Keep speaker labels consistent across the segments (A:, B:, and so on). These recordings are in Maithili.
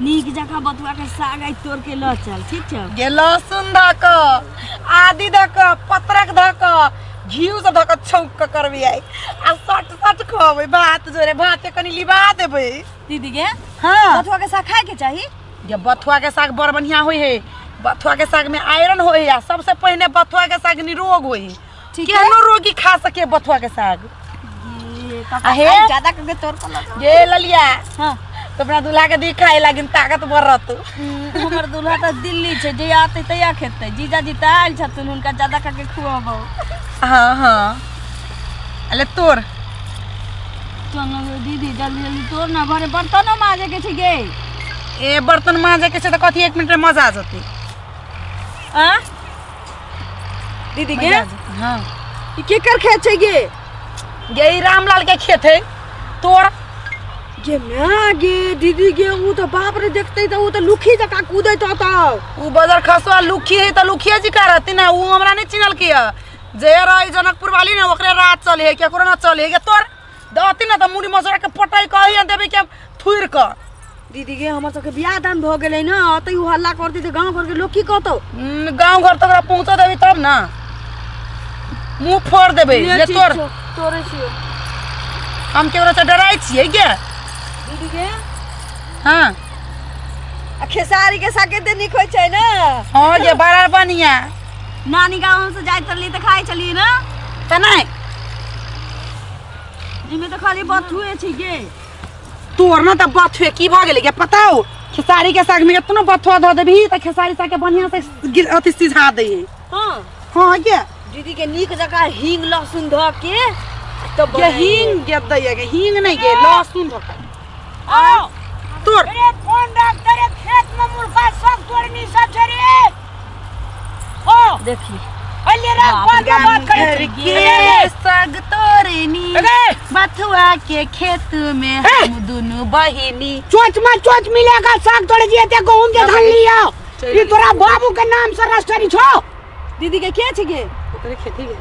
A: नीक जकाँ बथुआ के साग आइ तोड़ के लऽ चल, ठीक छौ?
B: गे लहसुन धऽ कऽ, आदि धऽ कऽ, पत्रक धऽ कऽ, घी सब धऽ कऽ छौंक कऽ करबै आइ, आ सट सट खुअबै भात जोरे। भात के कनि लिबा देबै।
A: दीदी गे।
B: हाँ।
A: बथुआ के साग खाय के चाही?
B: गे बथुआ के साग बड़ बढ़िया होइ है। बथुआ के साग में आयरन होइ है, आ सबसे पहिने बथुआ के साग निरोग होइ है।
A: ठीक है।
B: केहनो रोगी खा सके बथुआ के साग।
A: ये तब
B: आ हे?
A: आइ ज्यादा करके तोड़ के लऽ चल।
B: गे ललिया।
A: हाँ।
B: तो अपना दूल्हा के दी खाए लागिन, ताकत बढ़त।
A: हमर दूल्हा तऽ दिल्ली छै, जे आते तैया खेतै। जीजाजी तऽ आयल छथुन, हुनका ज्यादा करके खुअबौ।
B: हाँ हाँ, अले तोड़।
A: चल ना गे दीदी, जल्दी जल्दी तोड़ ना, घरे बर्तनो माजे के छै गे।
B: ए बर्तन माजे के छै तऽ कथी, 1 मिनट में मजा आ जतै।
A: आ दीदी गे?
B: मजा आ जेतै, हाँ।
A: ई केकर खेत छै गे?
B: गे ई रामलाल के खेत है, तोड़।
A: गे माय गे दीदी गे, ऊ तऽ बाप रे देखतै तऽ ऊ तऽ लुखी जकाँ कूदैत होतौ।
B: ऊ बजर खसुआ लुखी है तऽ लुखिए जी का रहती ना, ऊ हमरा नहीं चिन्हलकी है। जे रही जनकपुर वाली ना, ओकरे रात चले है, केकरो ना चले है। गे तोड़ दहती ना तऽ मुड़ी मसोरा के पटई कही देबै के थुइर कऽ।
A: दीदी गे, हमर सबके बियाह दान भऽ गेलै ना, अतै ऊ हल्ला करतै तऽ गाँव घरके लोक की कहतौ?
B: गाँव घर तक ओकरा पहुँचा देबै तब ना मुँह फोड़ देबै। ले
A: ठीक
B: तोड़।
A: छौ, तोड़ै छियौ।
B: हम केकरो से डराइ छियै गे?
A: दीदी गे।
B: हाँ।
A: आ खेसारी के साग कते नीक होइ छै ने?
B: हाँ गे, बड़ा बढ़िया।
A: नानी गाँव से जाइत रहली तऽ खाइ छलियै ना।
B: तऽ नहि।
A: एहिमे तऽ खाली बथुए छै गे।
B: तोर ना तऽ बथुए की भऽ गेलै गे पता हो? खेसारी के साग में एतनो बथुआ धऽ देबही तऽ खेसारी साग के बढ़िया से अथी सिझा दै है।
A: हाँ।
B: हाँ गे।
A: दीदी के, नीक जकाँ हींग लहसुन धऽ के तब
B: गे हींग गे दै गे, हींग नहि गे, लहसुन धऽ के।
C: आओ।
B: तोड़।
C: अरे फोन रख तेरे खेत में मुर्गा सब तोड़नी सब छै रे। ओ
A: देखी।
C: अल्ले रख, बाद में बात करै
B: घर
C: छी।
B: के साग तोड़नी
C: अरे!
B: बथुआ के खेत में हम दुनू बहिनी।
C: चोच में चोच मिलेगा, साग तोड़े दिए ते गहूम के धान लिया। ई तोरा बाबू के नाम से रजिस्ट्री छो।
A: दीदी के, के छै गे?
B: ओकरे खेती गे।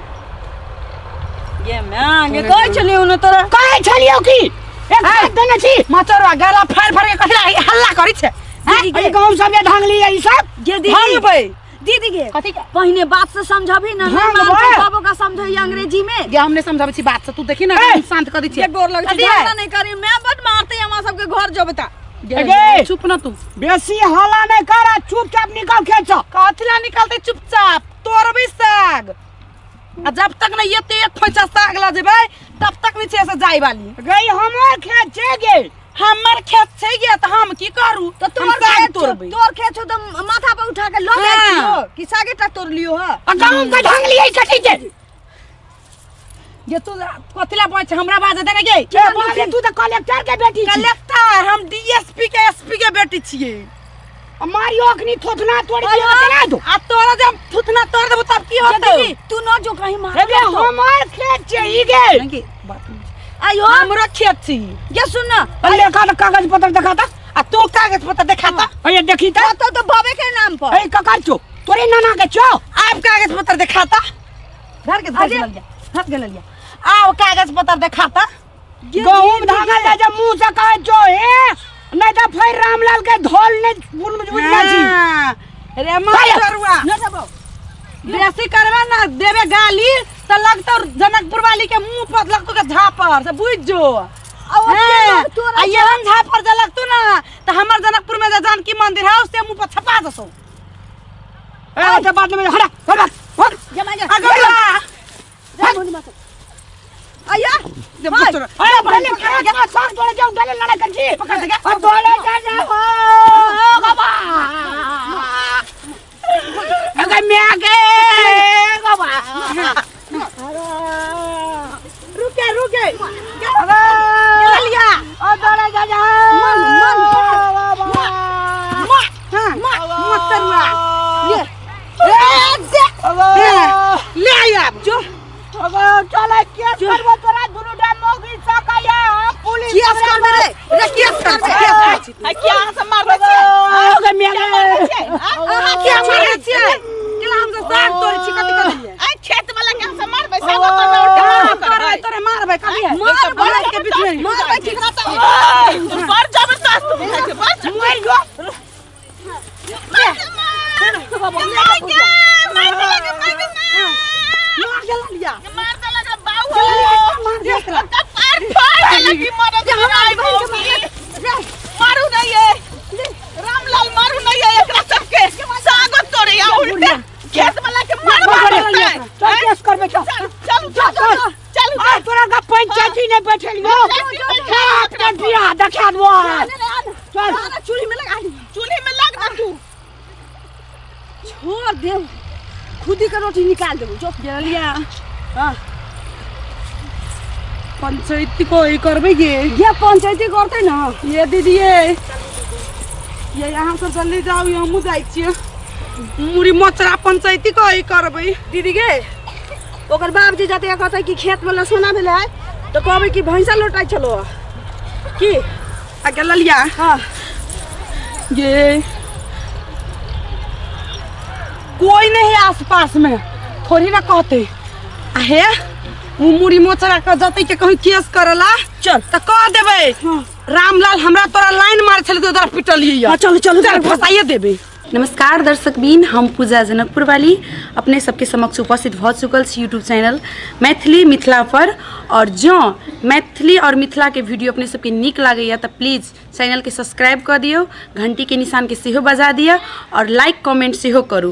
A: गे माय गे, कहै छलियौ ने तोरा।
C: कहै छलियौ की एक हाथ देने छी।
B: मचरवा गला फाड़ फाड़ के कथी ला हल्ला करै छै?
A: दीदी गे।
C: अरे गहूम सब जे धान लिया ई सब।
A: गे दीदी।
B: भांगबै।
A: दीदी गे।
B: कथी के?
A: पहिने बात से समझबी ना,
C: हाँ,
A: नहीं मानतौ
C: बाबा।
A: तब ओकरा समझैया अंग्रेजी में।
B: गे हम नहीं समझाबै छी बात से, तू देखी ना।
C: ए!
B: हम शांत कर दै छियै।
A: गे गोर लगै छी,
B: कथी है?
A: झगड़ा नहीं करी, मैं बड मारते हमरा सबके घर जेबै ता।
B: गे,
C: गे।
B: चुप ना तू।
C: बेसी हल्ला नहीं कर, आ चुपचाप निकल खेत से।
B: कथी ला निकलते चुपचाप? तोड़बै साग, आ जब तक नहीं एते एक खोइचा साग ल जेबै तब तक नहीं छै से जाय वाली।
C: गई हमर खेत छै गे।
B: हमर खेत छै गे तऽ हम की करू?
A: तऽ
B: हम
A: तोर
B: साग
A: खेत छौ,
B: तोड़बै।
A: तोर खेत छौ तऽ माथा पर उठा के लऽ जाइ
B: हाँ।
A: छियौ कि सागे टा तोड़ लियौ? हँ।
C: आ गहूम के धान लियै कथी के?
B: गे तू कथी ला बाजै छै? हमरा बाजै दे ने गे।
C: ए बाप रे, तू तऽ कलेक्टर के बेटी छी।
B: कलेक्टर? हम डीएसपी के एसपी के बेटी छियै।
C: आ मारियो अखनी थोथना तोड़ दियो तऽ केना हेतौ?
B: आ तोरा जब थुथना तोड़ देबो तब की
A: गे
B: होतौ?
A: दीदी, तू न जो, कहीं मार
C: ए गे, हमर खेत छै ई गे।
B: नहीं गे, बात नहीं छै।
A: आइयो।
B: हमरो खेत छी।
A: गे सुन ना।
C: अरे देखा तऽ, कागज पत्र देखा तऽ।
B: आ तू कागज पत्र देखा तऽ।
C: अरे देखी तऽ।
A: तो तो बाबे के नाम पर।
C: ए ककर छौ? तोरे नाना के छौ।
B: आप कागज पत्र देखा तऽ। धर के धर
A: अरे।
B: के लिया, धर के लिया, आओ कागज पत्र देखा तऽ।
C: गहूम धागल जाइ छै मुँह से कहै छौ हे, नहीं तऽ फेर रामलाल के धोल नहीं बुझना छी।
B: हाँ, रे मचरुआ।
A: न जबो।
B: बेसी करबे ना, देबे गाली तऽ लगतौ जनकपुर वाली के मुंह पर लगतौ के झापर से, बुझ जो।
A: आ ओते
B: हाँ,
A: लोग तोरा
B: आ एहन झापर जे लगतौ ना तऽ हमर जनकपुर में जे जानकी मंदिर है से मुंह पर छपा जसौ।
C: ए ओते बाद में हटा हटा हट।
A: जमा जा।
B: अगला।
A: जा मुनि माता। आया।
B: जे मचरुआ।
C: अरे पहले खेत में साग तोड़े जाऊं, पहले लड़ाई कर छी।
B: पकड़ दे गे।
C: अब तोड़े जा जा हो बाबा। अगर मैं के बाबा।
B: रुके रुके।
C: अबे
B: लिया।
C: ओ तोड़े जा जा।
A: मन मन।
C: बाबा।
B: हाँ, मचरुआ।
A: ये ए देख।
C: अबे
B: ले आइ आब।
A: जो।
C: अबे चले केस करबो तोरा दुनू टा मौगी सकैया पुलिस।
A: केस करबे रे रे, केस करबे,
B: केस करै छी तू?
D: आ क्या अहाँ सब मारबै छियै?
C: अगे मैं
B: अहाँ किया मारै छियै? केला हम सब साग तोड़ै छी, कथी करियै?
D: आ खेत वाला के हम सब मारबै, सागो तोड़बै और
B: हाँ,
D: टमाटर
B: तोरे
D: करबै।
B: तोरे मारबै कभी है?
A: मारबै।
B: मार के बीच में
A: मारबै केकरा तऽ।
D: बड़ जबरदस्त बुझाइ छै, बड़
C: मर जो।
A: बाबा
D: मार के मार देलक मार के
A: मार गेला लिया
D: मार देलक रे बाऊ
A: मार दे एकरा।
D: कपार फाड़ देलक की मरद
A: हमरा
D: आई
A: बहिन के मार
D: मौगी। मारू नहीं ये रामलाल मारू नहीं ये एकरा सबके सागत तोड़े या उल्टे खेत वाला के मार
C: चल
D: मार
C: चल केस करबे चल
D: चल चल चल चल
C: आ तोरा का पंचायती नहीं बैठेलियो
D: पंचायती
C: चल बियाह देखा देबो चल
A: आना चूल्ही में लगा ली
D: चूल्ही में लग ना तू
A: छोड़ दे खुद ही के रोटी निकाल देबो जो
B: गेलिया
A: हां
B: पंचायती कोई करबै गे
A: ये पंचायती करते ना
B: ये दीदी ये ये यहाँ सब जल्दी जाओ ये हमहूँ जाइ छियै मुड़ी मचरा पंचायती कोई करबै
A: दीदी गे ओकर बाप जे जते कहते कि खेत में लसोना भेलै तो कहबै कि भैंसा लोटाइ छलो की
B: आ गेलिया
A: हाँ
B: ये कोई नहीं है आस पास में थोड़ी ना कहते आ हे उ मुड़ी मोचरा के जते के कहीं केस करला
A: चल।
B: त कह देबै
A: हाँ।
B: रामलाल हमरा तोरा लाइन मार छले तो तोरा पिटलियै
A: हाँ, चलू, चलू,
B: चल
A: चलू।
B: फसाइए देबै नमस्कार दर्शकबीन, हम पूजा जनकपुर वाली अपने सबके समक्ष उपस्थित भऽ चुकल छी यूट्यूब चैनल मैथिली मिथिला पर। और जँ मैथिली और मिथिला के वीडियो अपने सबके नीक लागैया तऽ प्लीज चैनलके सब्सक्राइब कऽ दियौ, घंटीके निशानके सेहो बजा दिअ और लाइक कमेंट सेहो करू।